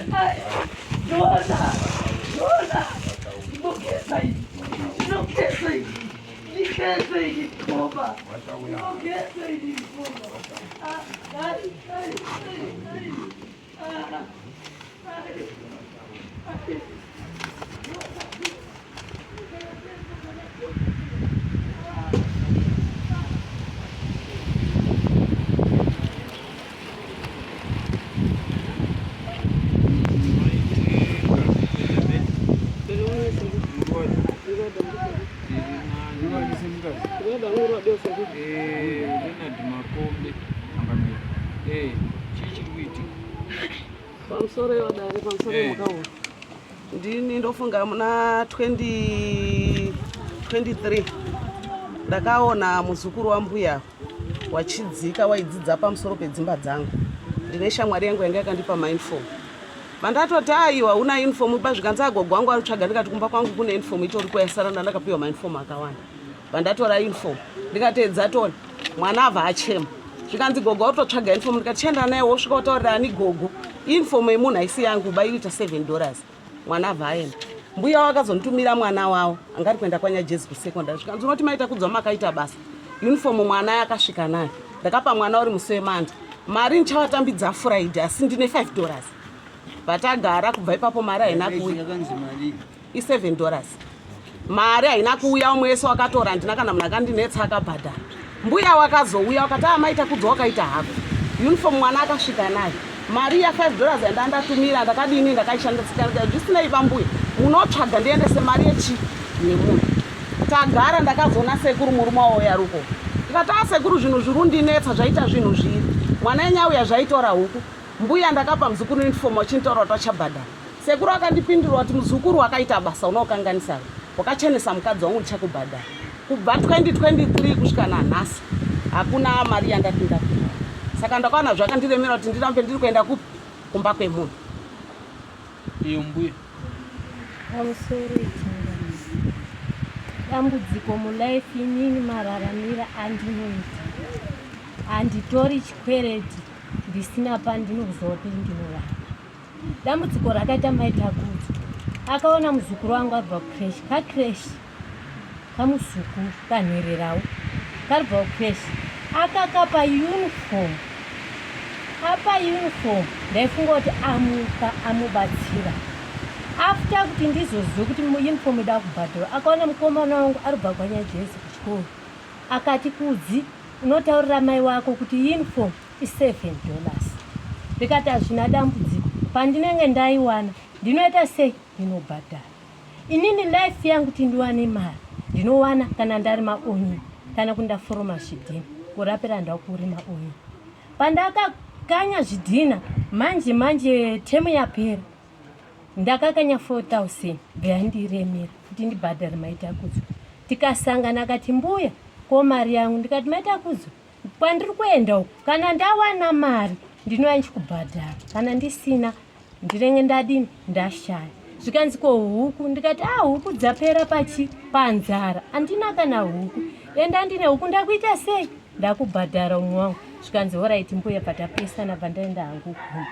Ndona, ndona, ndinogeza ini, ndinogeza ini, ndigeze ini mukoma, ndinogeza ini mukoma. Ah, ai, ai, ai, ai, ah, ai, ai. Pamusoro yodare, pamusoro yemukawo. Ndini ndofunga muna 2023 ndakaona muzukuru wambuya wachidzika waidzidza pamusoro pedzimba dzangu. Ndine shamwari yangu yanga yakandipa mauniform. Vandatoti aiwa una uniform ipa zvikanzi agogo wangu arikutsvaga ndikati kumba kwangu kune uniform itoriko yasara ndandakapiwa mauniform akawanda. Vandatora uniform ndikati edza tone mwana abva achema zvikanzi gogo watotsvaga uniform ndikati chienda naye wosvika wataurira ani gogo uniform yemunhu haisi yangu ba iriita $7 mwana abva aenda mbuya wakazonditumira mwana wavo anga ari kuenda kwanyajezi kusecondary zvikanzi unoti maita kudzwa makaita basa uniform mwana yakasvika nayo ndakapa mwana uri musi wemanda mari ndichavatambidza friday asi ndine $5 but agara kubva ipapo mari haina kuuya i7 dollars mari haina kuuya umwe wese wakatora handina kana munhu akandinetsa akabhadhara mbuya wakazouya wakati amaita ah, kudzwa wakaita hako uniform mwana akasvika nayo mari ya 5 dollars yanda ndatumira ndakadini ndakaishandisa zvisinei vambuya munotsvaga ndiendese mari yechi yemunhu tagara ndakazoona sekuru murume wavo yaruko ndikati a ah, sekuru zvinhu zviri undinetsa zvaita zvinhu zviri mwana yenyauya zvaitora huku mbuya ndakapa muzukuru uniform wachinitaura kuti achabhadhara Sekuru akandipindura kuti muzukuru wakaita basa unokanganisa wakachenesa mukadzi wangu ndichakubhadhara. Kubva 2023 kusvika nanhasi hakuna mari yandati ndapiwa. Saka ndakaona zvakandiremera kuti ndirambe ndiri kuenda kupi kumba kwemunhu. Iyo mbuya. Pamusoro ichingamisi. Dambudziko mulife inini mararamira andinoita. Handitori chikwereti ndisina pandinozoti ndinowana. Dambudziko rakaita mai Takudzwa akaona muzukuru wangu abva kucresh kacresh kamuzukuru kanhererawo karibva kucresh akakapa uniform apa uniform ndaifunga kuti amupa amubatsira after kuti ndizozive kuti uniform ida kubhadharwa akaona mukomana wangu aribva kwanyajezi kuchikoro akati kudzi unotaurira mai wako kuti uniform iseven dollars ndikati hazvina dambudziko pandinenge ndaiwana ndinoita sei ndinobhadhara inini life yangu kuti ndiwane mari ndinowana kana ndarima onyi kana kundaforoma zvidhina kurapira ndakurima onyi pandakakanya zvidhina manje manje temu yapera ndakakanya 4000 bveyandiremera kuti ndibhadhare maitakudzo tikasangana akati mbuya ko mari yangu ndikati maitakudzo Kwandiri kuenda uku kana ndawana mari ndinouya ndichikubhadhara, kana ndisina ndinenge ndadini ndashaya. Zvikanzi ko huku, ndikati ah, huku dzapera pachi panzara, andina kana huku, enda ndine huku ndakuita sei ndakubhadhara umwe wangu. Zvikanzi horaiti mbuya, bva tapesana, bva ndaenda hangu kumba.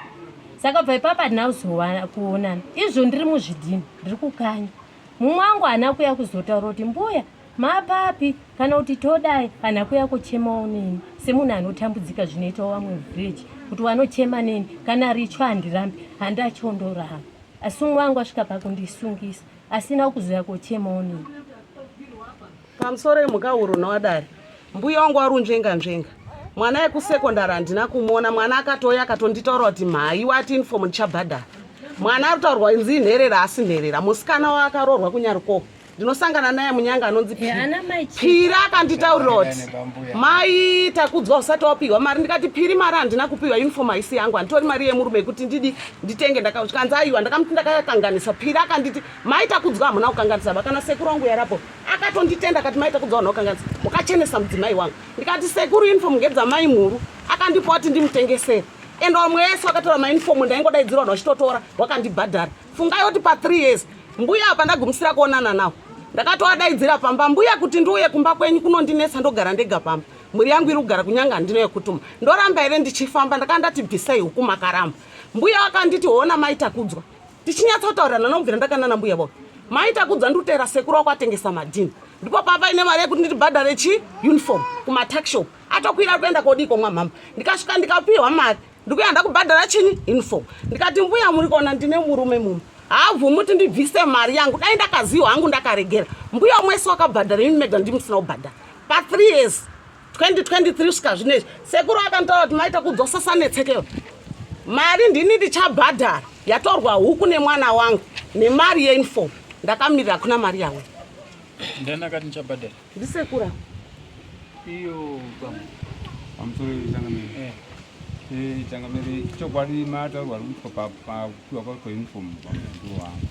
Saka bva ipapa handina kuzowana kuonana, izvo ndiri muzvidhina ndiri kukanya mumwe wangu haana kuya kuzotaura kuti mbuya Mapapi kana kuti todai kana kuya kuchemawo neni semunhu anotambudzika zvinoitawo vamwe village kuti wanochema neni kana richo handirambi handachondoramba asi umwe wangu asvika pakundisungisa asina kuzoya kochemawo neni. Pamusoro yemhuka huru nowadare mbuya wangu warunzvenga nzvenga mwana yekusekondari handina kumuona mwana akatouya akatonditaura kuti mhai wati uniform ndichabhadhara mwana ari kutaurwa inzi nherera asi nherera musikana waakaroorwa kunyarukoko ndinosangana naye munyanga anonzi Phiri akanditaurira kuti mai takudzwa usati wapiwa mari ndikati Phiri mari handina kupiwa uniform haisi yangu handitori mari yemurume yekuti ndidi nditenge ndakazvikanzi aiwa ndakamuti ndakakanganisa Phiri akanditi mai takudzwa hamuna kukanganisa ba kana sekuru wangu yarapo akatonditenda akati mai takudzwa hamuna kukanganisa wakachenesa mudzimai wangu ndikati sekuru uniform ngedzamai mhuru akandipa kuti ndimutengesere and vamwe vese vakatora mauniform ndaingodaidzirwa vanhu vachitotora wakandibhadhara fungai kuti pa 3 years mbuya apa ndagumisira kuonana nawo ndakatovadaidzira pamba mbuya kuti ndiuye kumba kwenyu kunondinetsa ndogara ndega pamba Mhuri yangu iri kugara kunyanga, handina yekutuma. Ndoramba here ndichifamba? Ndakanga ndati bvisai huku, makaramba. Mbuya wakanditi hona maita kudzwa, tichinyatsotaurana nokubvira ndakanana mbuya vavo maita kudzwa, ndikutera sekuru wako atengesa madhini, ndipo papa ine mari yekuti nditibhadhare chi uniform kumatuckshop. Atokwira kuenda kodiko mwamhamba, ndikasvika ndikapiwa mari, ndikuya ndakubhadhara chini uniform. Ndikati mbuya, muri kuona ndine murume mumwe haabvumi kuti ndibvise mari yangu. Dai ndakaziwa hangu ndakaregera. Mbuya mwese wakabhadhara, imi mega ndimusina kubhadhara pa3 years, 2023 kusvika zvinezvi. Sekuru akanitaura kuti maita kudzosasanetsekeyo mari, ndini ndichabhadhara yatorwa huku nemwana wangu nemari yeuniform. Ndakamirira, kuna mari yawe. Ndani akati ndichabhadhara? Ndisekura. Iyo bambo. Pamusoro, changamire. Changamire, chokwadi mataurwa ari kuitwa pakupiwa kweuniform pamuzukuru wangu.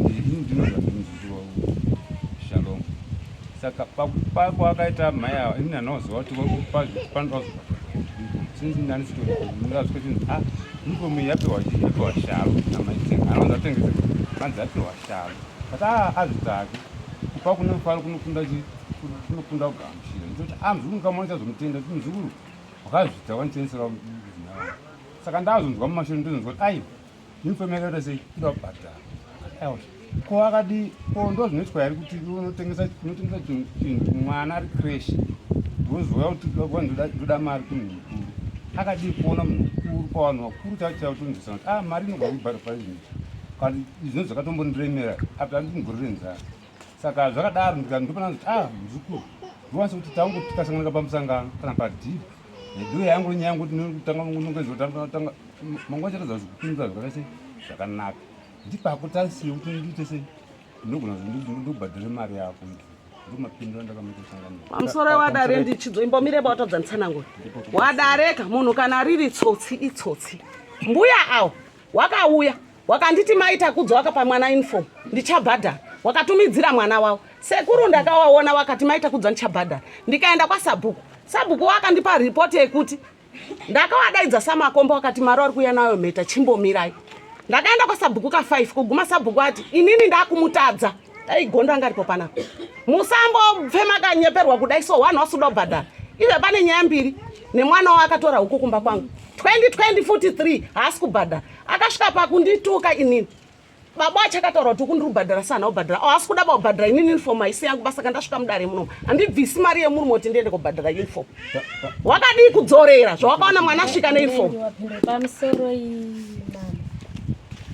Ini ndinobva ndimuzukuru waShalom, saka pakupa kwakaita mai ava, ini handinoziva kuti panoda kuzobhadharwa uniform, since ndandisitoripo. Ndingazvika chinzi a uniform iyi yapiwa yapiwa Shalo namaitenga anonzi atengese, anzi apiwa Shalo, but azvitsvake kupa kune mufaro kunokunda chi kunokunda kugamuchira. Ndoti a muzukuru nikamuona chazomutenda kuti muzukuru wakazvita wanditengesera zina wangu. Saka ndazonzwa mumashure, ndozonzwa kuti aiwa, uniform yakaita sei, inoda kubhadhara. Aiwa, ko akadi ko ndo zvinoitwa here kuti unotengesa unotengesa chinhu chinhu mwana ari creche, wozouya kuti ndoda mari kumunhu mukuru? Akadii kuona munhu mukuru pavanhu vakuru chaivo chaivo, tonzwisana kuti a mari inogona kubhadhara pari zvinhu kana zvinhu zvakatombondiremera apa, handimugore renzara. Saka zvakadaro, ndopana kuti a muzukuru ndokwanisa kuti tangu tikasanganika pamusangano kana padhibhi neduyo yangu nyaya yangu tanga nongezotanga manguva charatidza zvekupindura zvakaita sei zvakanaka, ndipako tarisiro kuti ndiite sei, ndinogona ndobhadhare mari yako. Ndomapindura ndakamaita kusangana. Pamusoro wadare, ndichidzo imbomireba watadza nditsanangura. Wadareka munhu kana riri tsotsi itsotsi. Mbuya awo wakauya wakanditi maita kudzwa wakapa mwana uniform, ndichabhadhara. Wakatumidzira mwana wavo. Sekuru ndakawaona wakati maita kudzwa, ndichabhadhara. Ndikaenda kwasabhuku, sabhuku wakandipa ripoti yekuti ndakawadaidza samakomba, wakati mari wari kuuya nayo mheta, chimbomirai. Ndakaenda kwasabhuku ka5 kuguma sabhuku ati inini ndakumutadza, dai gondo anga ripo panapa. Musambopfe makanyeperwa kudai, so wanhu wasuda kubhadhara. Ive pane nyaya mbiri nemwana wavo akatora huku kumba kwangu 2023, haasi kubhadhara. Akasvika pakundituka inini. Baba achakataura kuti ukundiri kubhadhara sana kubhadhara, haasi kuda kubhadhara. Inini uniform haisi yangu basa. Kandasvika mudare muno, handibvisi mari yemurume kuti ndiende kubhadhara uniform. Wakadii kudzorera zvawakaona mwana asvika neuniform? Wapinda pamusoro iyi mama,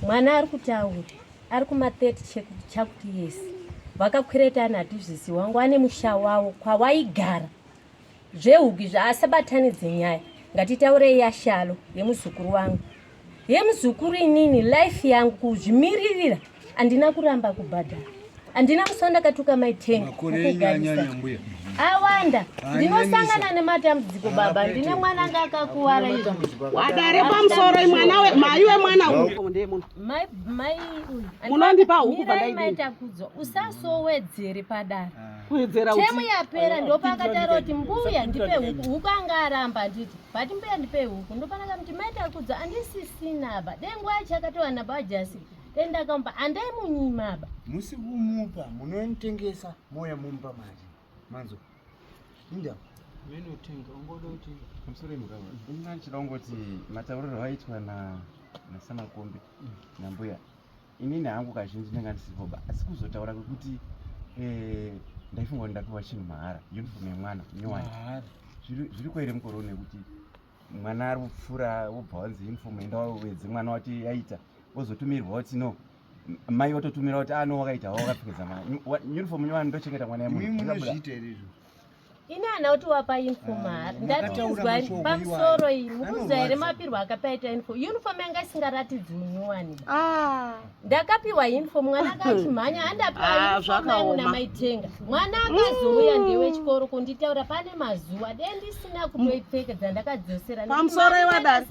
mwana ari kutaura ari kuma30 chakuti yesi vakakwereta ani hatizvisi wangu ane musha wavo kwawaigara zvehugi zvaasabatanidze nyaya. Ngatitaurei yaShalo yemuzukuru wangu, yemuzukuru. Inini life yangu kuzvimiririra, handina kuramba kubhadhara, handina musi wandakatuka maitenga. Makore enyu anyanya, mbuya. Awanda, ndinosangana nematambudziko baba. Ndine mwana anga akakuwara izvo. Wadare pamusoro, mwana we mai wemwana uyu ndeye munhu. Mai mai uyu. Munondipa huku. Mirai. Pandaidini? Maitakudzwa, usasowedzere padare. Kuwedzera Temu yapera, ndopakataura kuti mbuya ndipe huku. Huku anga aramba, handiti? But mbuya ndipe huku, ndopanaka kuti maitakudzwa andisisina ba denguva yacho akatowana bajasi dei ndakamupa, handaimunyima ba. Musi kumupa, munonitengesa moya mumupa mari manzo inda. Menotenga ungoda kuti Pamusoro imukama, ndinga ndichida kungoti matauriro aitwa naSamakombe nambuya, inini hangu kazhinji ndanga ndisipo ba, asi kuzotaura kwekuti ndaifunga kuti ndapiwa chinhu mahara, uniform yemwana nyowani. Mahara. Zviriko here mukore uno yekuti mwana ari kupfuura wobva wanzi uniform enda wawedze mwana wati yaita, wozotumirwa kuti no, mai watotumira kuti ano wakaita wakapfekedza mwana uniform nyowani, ndochengeta mwana Imi yemunhu? munozviita here izvo? Ini hana kuti wapa uniform Ah, hari. makataura Ndatinzwa mashoko pamusoro iwayo. iyi mukuzwa here? Anorwadza. Mapirwo akapaita uniform, uniform yanga isingaratidzi munyowani. Ndakapiwa uniform mwana akachimhanya, handapiwa Ah, uniform yangu zvakaoma. namaitenga. Mwana akazouya ndewechikoro kunditaura pane mazuva de ndisina kutoipfekedza, ndakadzosera. Pamusoro yewadare,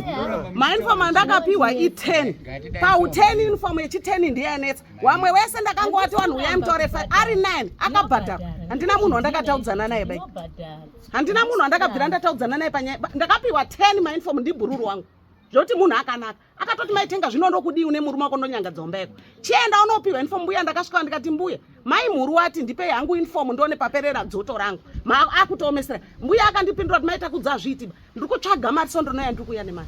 mauniform andakapiwa i10 pau10, uniform yechi10 ndiyanetsa. Wamwe wese ndakangowati vanhu uyai mutore 5 ari 9 akabhadhara. Handina munhu wandakataudzana naye bai, handina munhu wandakabvira ndataudzana naye panyaya. Ndakapiwa 10 mauniform ndibhururu wangu. Zvekuti munhu akanaka. Akatoti maitenga zvino ndokudii une murume wako ndonyangadza umba yako. Chienda unopiwa uniform mbuya ndakasvika ndikati mbuya mai mhuru wati ndipei hangu uniform ndione paperera dzoto rangu. Ma akutoomesera. Mbuya akandipindura kuti maita kudza hazviiti ba. Ndiri kutsvaga mari sondo rinouya ndiri kuuya nemari.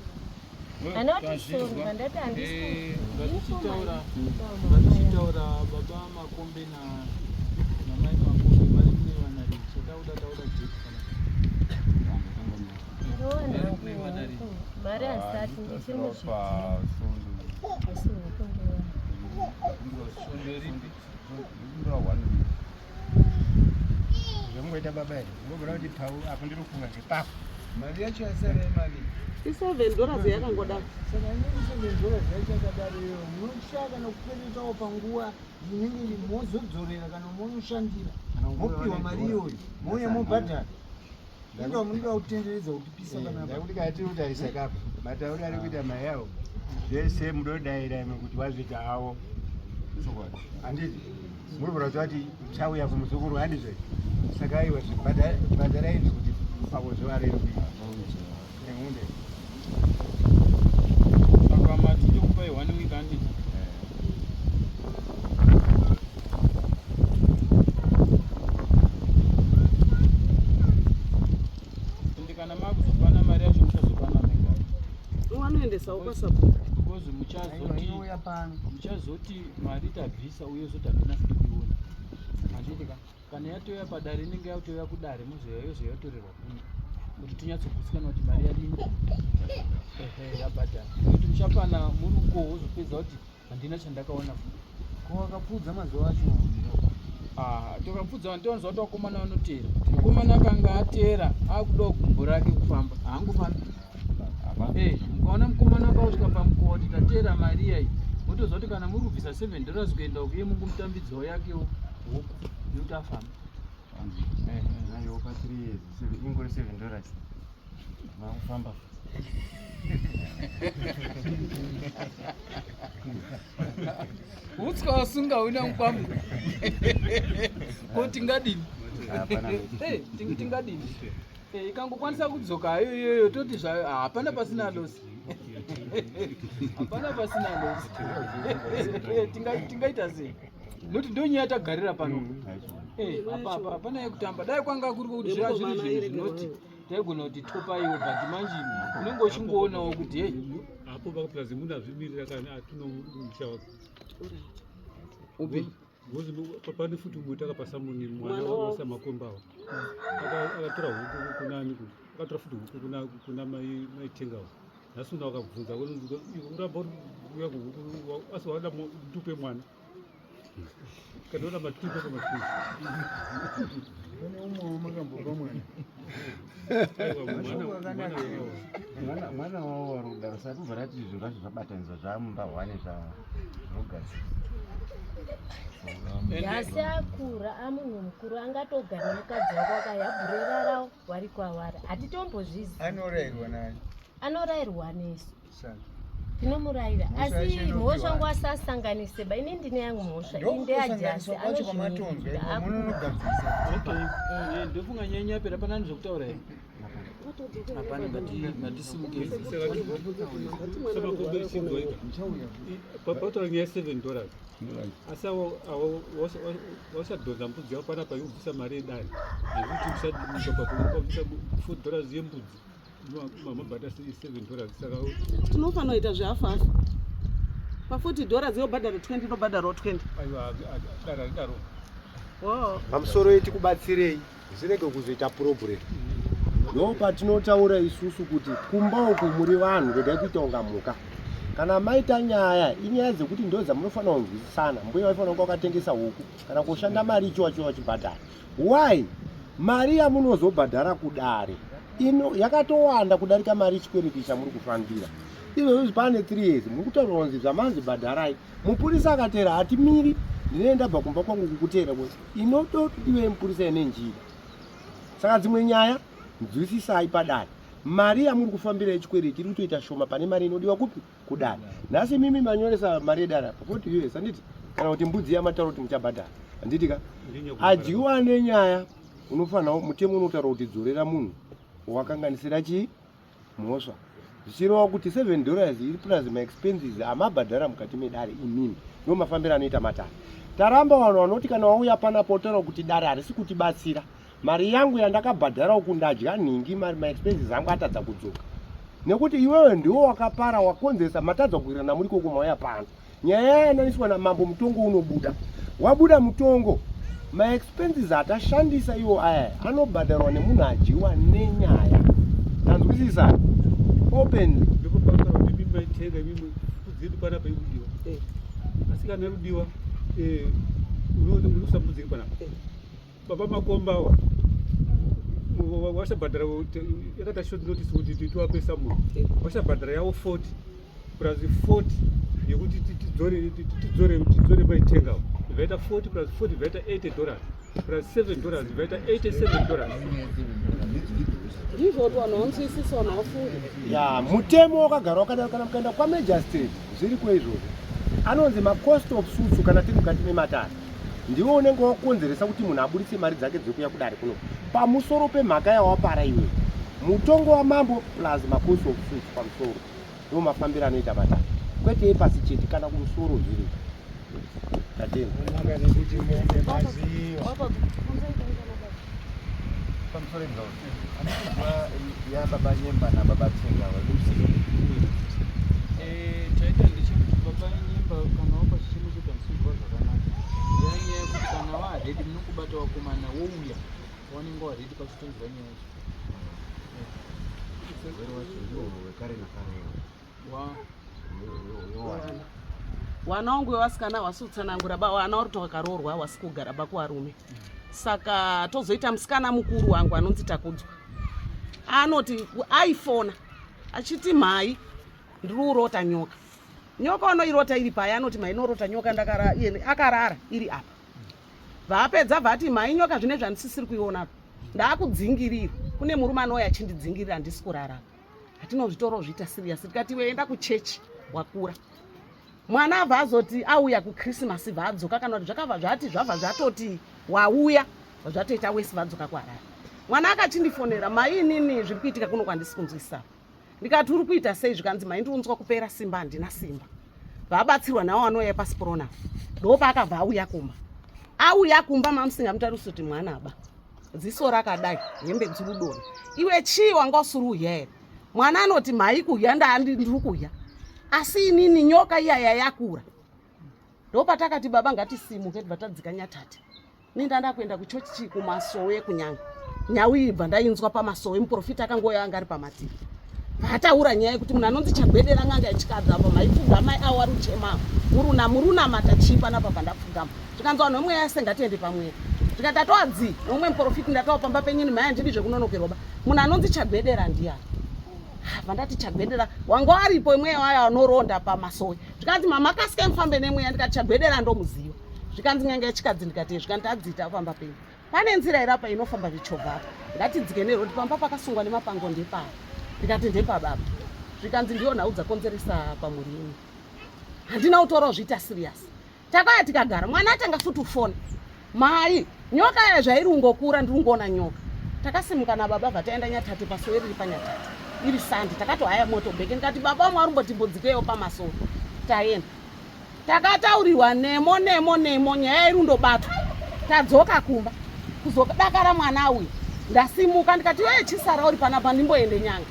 Ngatichitaura baba Makombe na namai Makombe vari kune vana rii chatauda tauda date kana mari handisati ndichiri muzvidziro Zvamungoita baba here? Unogona kuti pau apo ndiri kufunga ngepapo. Mari yacho yasara imari. I7 dollars yakangodaro. Saka inenge 7 dollars yacho yakadaro iyoyo munoshaya kana kukweretawo panguva inenge iri mozodzorera kana monoshandira mopiwa mari iyoyo mouya mobhadhara. Inga munoda kutenderedza kutipisa panapa. Ndakuti kana tiri kutarisa kapa matauri ari kuita mai avo zvese munodaira imwe kuti wazviita avo handiti muri kuratidza kuti chauya kumuzukuru handizvo saka aiwa bhadharai zvekuti pavo zvivarerukire nengunde saka mati tokupai one week handiti ende kana makuzopana mari yacho muchazopana mega Wanoendesawo kwasabhuku. Because muchazoti muchazoti mari tabvisa uye zoti handina futi kuiona handiti ka kana yatouya padare inenge yatouya kudare mozoya yozoya yotorerwa kuno kuti tinyatsogutsikana kuti mari yadini ehe yabhadhara nekuti muchapana muri uko wozopedza kuti handina chandakaona futi ko wakapfuudza mazuva acho Ah, tokapfuudza ndonzwa kuti vakomana vanoteera mukomana akanga ateera akudawo gumbo rake kufamba haangofambi Eh, mukaona mukomana akausvika pamukova kuti tateera mari iya motoziva kuti kana muri kubvisa 7 dollars kuenda uku iye mungomutambidzawo yakewo huku nekuti afamba nayo pa 3 years ingori 7 dollars makufamba Utswa wasunga una mukwambo. Ko tingadini? Eh, tingadini? Eh, ikangokwanisa kudzoka hayo iyoyo toti zvayo ah, hapana pasina losi. Hapana pasina losi. Eh, tingaita sei? Noti ndonyaya tagarira pano. Eh, apa apa hapana yekutamba. Dai kwanga kuri kuti zvira zviri zvinhu zvinoti taigona kuti topaiwo but manje unenge uchingoonawo kuti hey apo plus munhu azvimirira kana atinomusha wake upi pane futi umwe takapa samuni mwana wasamakomba awo akatora huku kunani akatora futi huku kuna maitengawo nhasi una wakabvunza uramba uya kuhuku asi wada ndupe mwana Kanoona matupa kama matupa. Pane umwe wamakambopa mwana. Mwana wavo wari kudaro saka kubva rati zvinhu zvacho zvabatanidzwa zvamumba hwane zvinogadzira. Nhasi akura amunhu mukuru angatogara nemukadzi wako akayabhurera rawo wari kwavari hatitombozvizi. Anorairwa nani? Anorairwa nesu. Tinomurayira asi mhosva ngo asasanganise ba ini ndine yangu mhosva iyi ndeyajasi anozvimirira eh, ndofunga nyaya yapera pana ani zvekutaura here hapana ngatisimuke pataura nyaya 7 dollars asi avo wausadhonza mbudzi yavo panapa yobvisa mari yedare nekuti usadobvisa 4 dollars yembudzi Tinofanira kuita zvehafu hafu. Pa 40 dollars yobhadhara 20 inobhadharawo 20. Oh. Pamusoro yeti kubatsirei zvirege kuzoita problem. Ndo patinotaura isusu kuti kumba uku muri vanhu regai kuita kunga mhuka. Kana maita nyaya inyaya dzekuti ndo dzamunofanira kunzwisisana. Mbuya vaifanira kunga vakatengesa huku kana kushanda mari ichiwa chiwa chibhadhara. Why? Mari yamunozobhadhara kudare ino yakatowanda kudarika mari chikwereti chamuri kufambira. Izvozvo pane 3 years muri kutaura kunzi zvamanzi bhadharai. Mupurisa akateera hatimiri ndinenge ndabva kumba kwangu kukuteera kwese. Inotodiwa yemupurisa ine njira. Saka dzimwe nyaya nzwisisai padare. Mari yamuri kufambira yechikwereti iri kutoita shoma pane mari inodiwa kupi? Kudare. Nhasi mimi manyoresa mari yedare apa 40 US handiti? Kana kuti mbudzi yamataura kuti muchabhadhara. Handiti ka? Adyiwa nenyaya unofanira mutemo unotaura kuti dzorera munhu wakanganisira chii? Mhosva. Zvichireva kuti 7 dollars iri plus maexpenses amabhadhara mukati medare imimi. Ndo mafambiro anoita matare. Taramba vanhu vanoti kana wauya panapo wotaura kuti dare harisi kutibatsira. Mari yangu yandakabhadhara uku ndadya nhingi mari maexpenses angu atadza kudzoka. Nekuti iwewe ndiwo wakapara wakonzeresa matadza kuwirirana muri koko mauya pano. Nyaya yayananiswa namambo mutongo unobuda. Wabuda mutongo maexpenses atashandisa iwo aya anobhadharwa nemunhu adyiwa nenyaya. Tanzwisisa? Openly. Ndipo pakutaura kuti mimba itenga imimi kudzedu panapa ikudiwa. Eh. Asi kana ikudiwa eh unosambudzika panapa. Eh. Baba Makomba awa washabhadhara yakaita short notice kuti tiwape someone washabhadhara yavo 40 plus 40 yekuti tidzore tidzore tidzore maitenga vaita 40 plus 40 vaita 80 dollars plus 7 dollars vaita 87 dollars. Ndizvo kuti vanhu vanzwisisa vanhu vafunge. Ya mutemo wakagara wakadaro kana mukaenda kwamagistrate zviriko izvozvo anonzi macost of suits kana tiri mukati mematare. Ndiwe unenge wakonzeresa kuti munhu aburitse mari dzake dzekuya kudare kuno pamusoro pemhaka yawapara iwe. Mutongo wamambo plus macost of suits pamusoro. Ndiwo mafambiro anoita matare. Kwete epasi chete kana kumusoro zviriko. Tatenda. Nanga nekuti mombe maziva. Pamusoro ibva. Andikuzwa ya baba Nyemba na baba Tsenga vari Eh, chaita ndechekuti baba Nyemba kana wapa chichemo chega musizwa zvakanaka. Yanyaya yekuti kana waredi munokubata wakomana wouya wanenge waredi pachitonzwa nyaya yacho. Wero wacho ndiwo wekare nakare. Wa Wana wangu wevasikana hawasi kutsanangura ba wana vari wakaroorwa hawasi kugara ba kuvarume. Saka tozoita musikana mukuru wangu anonzi Takudzwa. Anoti aifona achiti mhai ndiri kurota nyoka. Nyoka unoirota iri pai anoti mhai inorota nyoka ndakara iye akarara iri apa. Vaapedza vati mhai nyoka zvine zvandisisiri kuiona apa. Ndakudzingirira. Kune murume anouya achindidzingirira handisi kurara. Hatinozvitora zviita serious tikati iwe enda kuchechi wakura. Mwana abva azoti auya kuChristmas bva adzoka kana kuti zvakabva zvati zvabva zvatoti wauya zvatoita wesi vadzoka kuHarare. Mwana akachindifonera mai inini zviri kuitika kuno kwandisi kunzwisisa. Ndikati uri kuita sei zvikanzi mai ndiunzwa kupera simba handina simba. Vabatsirwa nawo anouya pasiporona. Ndopaakabva auya kumba. Auya kumba mamusingamutarisi kuti mwana aba. Ziso rakadai hembe dziri kudonha. Iwe chii wanga usiri kuhya here? Mwana anoti mhai kuhya ndiri kuhya. Asi inini nyoka iyaya yakura. Ndopatakati baba ngatisimuke tibva tadzika nyatate. Ini ndanda kuenda kuchochi chii kumasowe kunyanga. Nhau iyi bva ndainzwa pamasowe muprofita akangouya anga ari pamativi. Vataura nyaya yekuti munhu anonzi chagwedera n'anga yechikadzi apa maipfugama awo ari kuchema. Muruna murunamata chii panapa pandapfugama. Zvikanzi vanhu vemweya yese ngatiende pamweya. Zvikati tatoa dzi nomumwe muprofita ndatawa pamba penyu ni mhai handidi zvekunonokerwa ba. Munhu anonzi chagwedera ndiyani? Bva ndati chagwedera wanga aripo mweya wayo anoronda pamasowe. Zvikanzi mama kasike mufambe nemweya ndikati chagwedera ndomuziva. Zvikanzi n'anga yechikadzi ndikati zvikanzi tadziita pamba penyu. Pane nzira iri apa inofamba zvichovha apa. Ngatidzike nerodi pamba pakasungwa nemapango ndepaa. Ndikati ndepababa. Zvikanzi ndiyo nhau dzakonzeresa pamhuri yenyu. Handina kutora zviita serious. Takauya tikagara mwana atanga futi kufona. Mai, nyoka ya zvairi kungokura ndiri kungoona nyoka. Takasimuka nababa bva taenda Nyatate pasowe riri paNyatate. Iri sandi takatohaya moto bheke ndikati baba vamwe vari kumbotimbodzikeyo pamasowe. Taenda. Takataurirwa nemo nemo nemo nyaya iri kundobatwa. Tadzoka kumba kuzodakara mwana auya. Ndasimuka ndikati iwe chisara uri panapa ndimboende nyanga.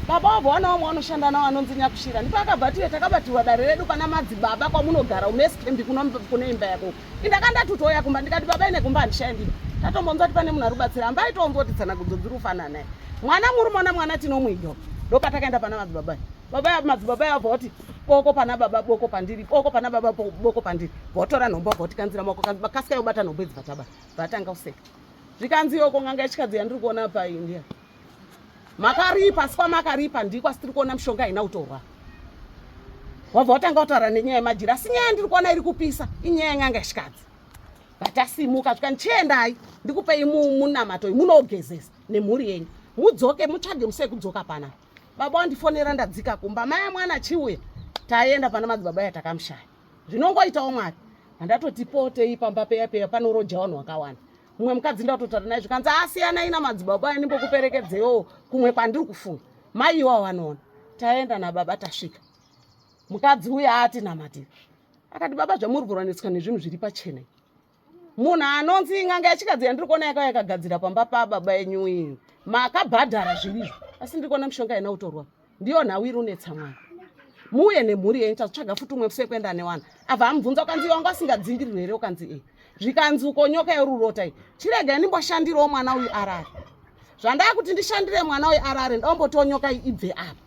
Baba wabva wana vamwe vanoshanda navo anonzi Nyakushira. Ndipo akabva ati takabatirwa dare redu pana madzibaba kwamunogara umeskembi kune imba yako. Indaka ndatutoya kumba ndikati baba ine kumba handishaye ndini. Tatombonzwa kuti pane munhu ari kubatsira hamba aitoonzwa kuti tsanagudzo dziri kufanana naye. Mwana murume ona mwana tinomuiga. Ndopatakaenda pana madzibaba. Baba madzibaba yabva vati boko pana baba boko pandiri boko pana baba boko pandiri. Votora nhombo votikanzira maoko kasika yobata nhombo idzi vataba. Vatanga kuseka. Zvikanzi yoko n'anga yechikadzi yandiri kuona apa iyi ndiya. Makaripa asi kwamakaripa ndiko asi tiri kuona mishonga haina kutorwa. Wabva watanga kutaura nenyaya yemajira asi nyaya yandiri kuona iri kupisa inyaya yen'anga yechikadzi. Vatasimuka zvikanzi chiendai ndikupei munamato uyu munogezesa nemhuri yenyu mudzoke mutsvage musi wekudzoka panapa. Baba wandifonera ndadzika kumba mai amwana chiuya taenda pana madzibaba yatakamushaya. Zvinongoitawo Mwari. Handatoti potei pamba peya peya panoroja vanhu vakawanda. Mumwe mukadzi ndatotaura naye zvikanzi asiyanai namadzibaba aya ndimbokuperekedzewo kumwe kwandiri kufunga. Mai iwawo vanoona. Taenda nababa tasvika. Mukadzi uya atinamatira. Akati baba zvamuri kurwaniswa nezvinhu zviri pachena. Munhu anonzi n'anga yachikadzi yandiri kuona yakauya yakagadzira pamba pababa enyu iyi. Makabhadhara zvirizvo. Asi ndiri kuona mishonga ina kutorwa. Ndiyo nhau iri unetsa mwana. Muuye nemhuri yenyu tazotsvaga futi umwe sekuenda newana. Abva amubvunza ukanzi wanga asingadzingirirwe here ukanzi e. Zvikanzi uko nyoka yorurota iyi. Chiregai ndimboshandirawo mwana uyu arare. Zvandakuti ndishandire mwana uyu arare ndombotiwo nyoka iyi ibve apa.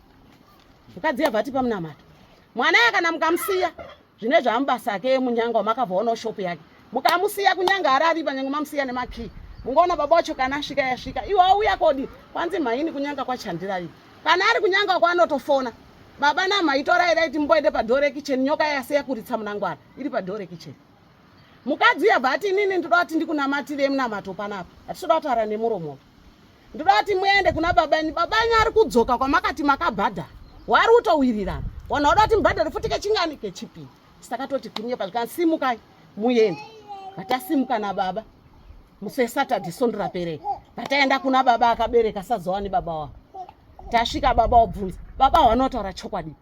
Mukadzi yabva atipa munamato. Mwana uyu kana mukamusiya zvine zvaamubasa ake emunyanga wamakabvaonawo shopu yake. Mukamusiya kunyanga arari panyange mamusiya nemakii. Mungoona baba wacho kana asvika yasvika. Iwe wauya kodi kwanzi mhaini kunyanga kwachandirai. Kana ari kunyanga uko anotofona. Baba namhai torai dai timboende padhoo rekicheni nyoka yasiya kuritsa munangwana iri padhoo rekicheni. Mukadzi uya bva ati inini ndoda kuti ndikunamatirei munamato panapa. Hatitoda kutaura nemuromo. Ndoda kuti muende kuna baba enyu. Baba enyu ari kudzoka kwamakati makabhadhara. Wari utowirirana. Wanhu wada kuti mubhadhare futi kechingani kechipiri. Saka toti kunyepa zvikanzi simukai muende. Vatasimuka nababa. Musi weSaturday sondo raperei. Vataenda kuna baba akabereka sazowani baba wavo. Tasvika baba wabvunza. Baba wanotaura chokwadi.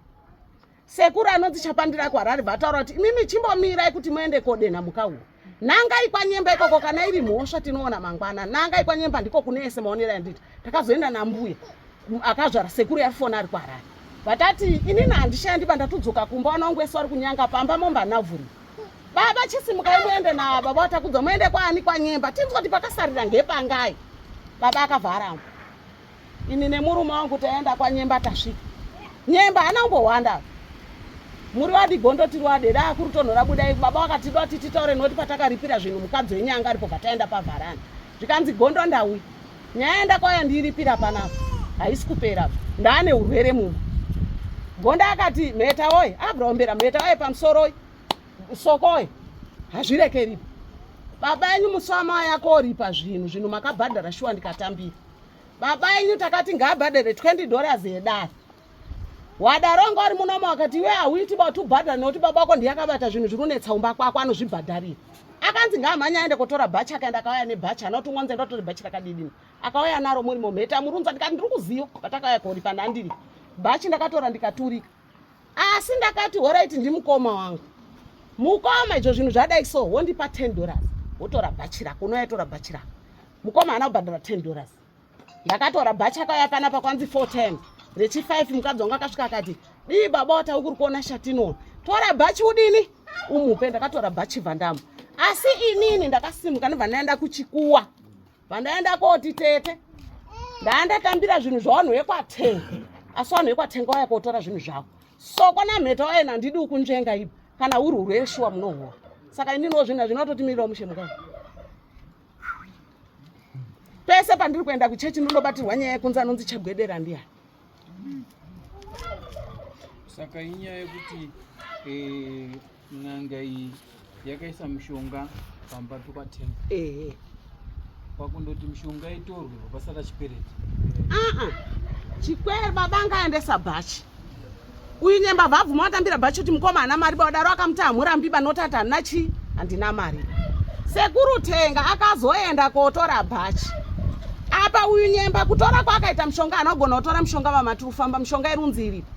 Sekuru anonzi Chapandira kuHarare vataura kuti imimi chimbomirai kuti muende kodenha mukaura. Nangai kwanyemba ikoko kana iri mhosva tinoona mangwana. Nangai kwanyemba ndiko kune ese maonero andita. Takazoenda nambuya akazvara sekuru yafona ari kuHarare. Vatati inini handishandi bandatodzoka kumba vana vangu vese vari kunyanga pamba momba navhuri. Baba chisimukai muende nababa vatakudza muende kwaani kwanyemba tinzwa kuti pakasarira ngepangai. Baba akavharamba. Ini nemurume wangu taenda kwanyemba tasvika. Nyemba haana kumbohwanda. Muri wadi gondo tiri wadi da kuri tonhora budai baba wakati doti titaure noti patakaripira zvinhu mukadzi wenyu anga aripo pataenda pavharani. Zvikanzi gondo ndauya. Nyaya yandakauya ndiiripira panapa haisi kupera. Ndaane urwere mumba. Gondo akati mheta woye abra ombera mheta woye pamusoroi sokoi hazvirekeri. Baba enyu musi wamauya koripa zvinhu zvinhu makabhadhara shuwa ndikatambira. Baba enyu takati ngaabhadhare 20 dollars yedare. Wadaro anga uri munomo akati iwe hauiti ba tubhadhara nekuti baba wako ndiye akabata zvinhu zviri kunetsa umba kwako anozvibhadharira. Akanzi ngaamhanye aende kotora bhachi akaenda akauya nebhachi ana kuti ungonzi enda utore bhachi rakadidini. Akauya naro murimo mheta murunza ndikati ndiri kuziva patakauya koripa ndandiri. Bhachi ndakatora ndikaturika. Asi ndakati horaiti ndimukoma wangu. Mukoma izvo zvinhu zvadai so wondipa 10 dollars wotora bhachi rako unouya tora bhachi rako. Mukoma haana kubhadhara 10 dollars. Ndakatora bhachi akauya panapa kwanzi 4 times. Rechi 5 mukadzi wangu akasvika akati dii baba wata ukuri kuona shatinoona. Tora bhachi udini umupe. Ndakatora bhachi bvandamu. Asi inini ndakasimuka ndobva ndaenda kuchikuwa. Vandaenda koti tete. Ndandatambira zvinhu zvavanhu vekwatenga. Asi vanhu vekwatenga vauya kotora zvinhu zvavo. Soko namheta waye nandidi ukunzvenga ipi kana uri urwere shuwa munohora. Saka ininiwo zvinhu hazvinototimirirawo mushe mukadzi. Pese pandiri kuenda kuchechi ndinobatirwa nyaya yekunzi anonzi Chagwedera ndiyani. Saka inyaya yekuti eh, n'anga iyi yakaisa mushonga pamba pekwatenga. Ehe. Pakundoti mishonga itorwe pasara chikwereti. Aa, chikwere baba angaendesa bhachi. Uyu nyemba vabvuma watambira bhachi kuti mukoma haana mari badaro akamuti hamurambi banoti ati handina chii handina mari. Sekuru Tenga akazoenda kotora bhachi. Apa uyu nyemba kutora kwaakaita mushonga anogona kutora mushonga vamati kufamba mushonga irunzi iripo.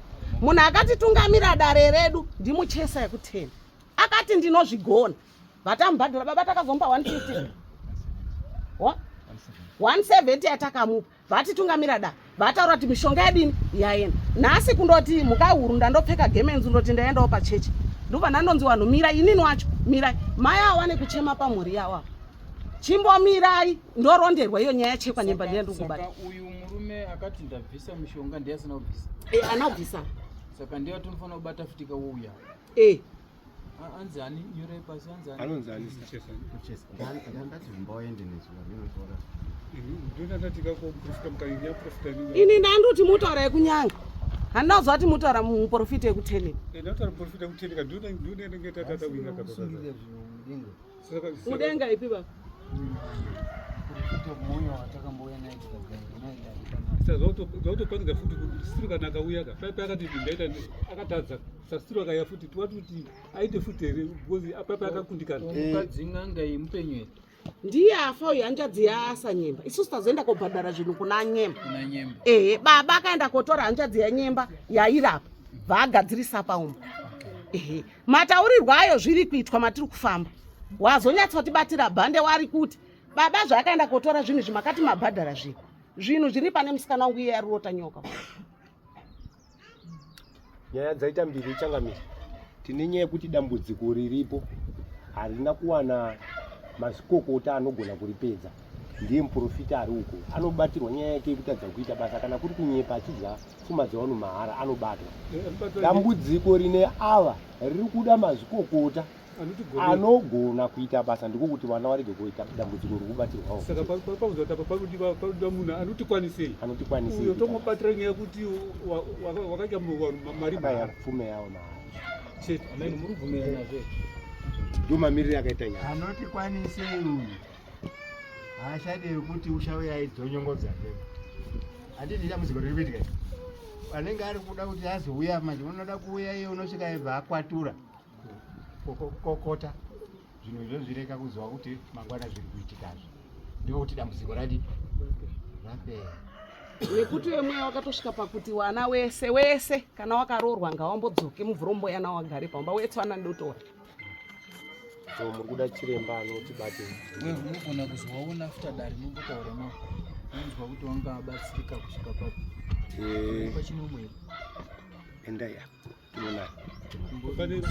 Munhu akatitungamira dare redu ndimuchesa yekutenda. Akati ndinozvigona. Vatamubhadhara baba takazomupa 150. 170 yatakamupa. Vatitungamira da vataura kuti mishonga yadini yaenda. Nhasi kundoti mhuka huru ndandopfeka gemenzi ndoti ndaendawo pachechi. Ndobva ndandonzi vanhu mirai inini wacho mirai. Mai awane kuchema pamhuri yawo. Chimbomirai ndoronderwa iyo nyaya yachekwa nyemba ndiye ndikubata. Saka uyu murume akati ndabvisa mishonga ndiye asina kubvisa. Eh ana kubvisa. Saka ndiye atinofanira kubata futi kauya. Eh. Anzi ani nyorai pasi anzi ani. Anonzi ani? Ndandati vimba waende nezuva ndinotora. Ini ndandoti mutaura yekunyanga. Handina kuziva kuti mutaura muprofita yekuteleni. Mudenga ipi baba? Zvautopangidza futi siri kana akauya ka paipa akati ndaita akatadza sasiri akauya futi tiwati kuti aite futi here because paipa akakundikana. Mukadzi n'anga iyi mupenyu here? Ndiye afa uyu hanzvadzi yaasanyemba. Isusu tazoenda kobhadhara zvinhu kuna Nyemba. Ehe, baba akaenda kotora hanzvadzi yaNyemba yairapa bvaagadzirisa paumba. Ehe, mataurirwo ayo zviri kuitwa matiri kufamba. Wazonyatsotibatira bhande wari kuti baba zvaakaenda kotora zvinhu izvi makati mabhadhara zvinhu. Zvinhu zviri pane musikana wangu iye arirota nyoka. Nyaya dzaita mbiri changamire. Tine nyaya yekuti dambudziko riripo harina kuwana mazikokota anogona kuripedza. Ndiye muprofita ari uko anobatirwa nyaya yake yekutadza kuita basa kana kuri kunyepa achidya pfuma dzevanhu mahara anobatwa. Eh, Dambudziko rine ava riri kuda mazvikokota anogona kuita basa ndiko kuti vana varege kuita dambudziko rekubatirwawo. Saka pakuzoita apa pakudiwa munhu anotikwanisei anotikwanisei uyo tomubatira nyaya yekuti wakaita mari mahara pfume yawo mahara chete. Ameni muri kubvumirana nazvo ndo mamiriro akaita nyaya. Anotikwanisei uyu haachade kuti uchauya aidzonyongodza handiti dambudziko riri kuitika anenge ari kuda kuti azouya manje unoda kuuya iye unosvika ibva akwatura kokota zvinhu izvo zvireka kuziva kuti mangwana zviri kuitikazve ndiko kuti dambudziko radi rapera nekuti wemweya wakatosvika pakuti wana wese wese kana wakaroorwa ngawambodzoke mubvurombo yana wagare pamba wetse wana ndotora So muri kuda chiremba anotibate. Unogona kuzowaona after dare mombotaura nawo. Unonzwa kuti wanga abatsirika kusvika papi. Eh. Pachine umwe here? Endai apa. Tinoonana. Pane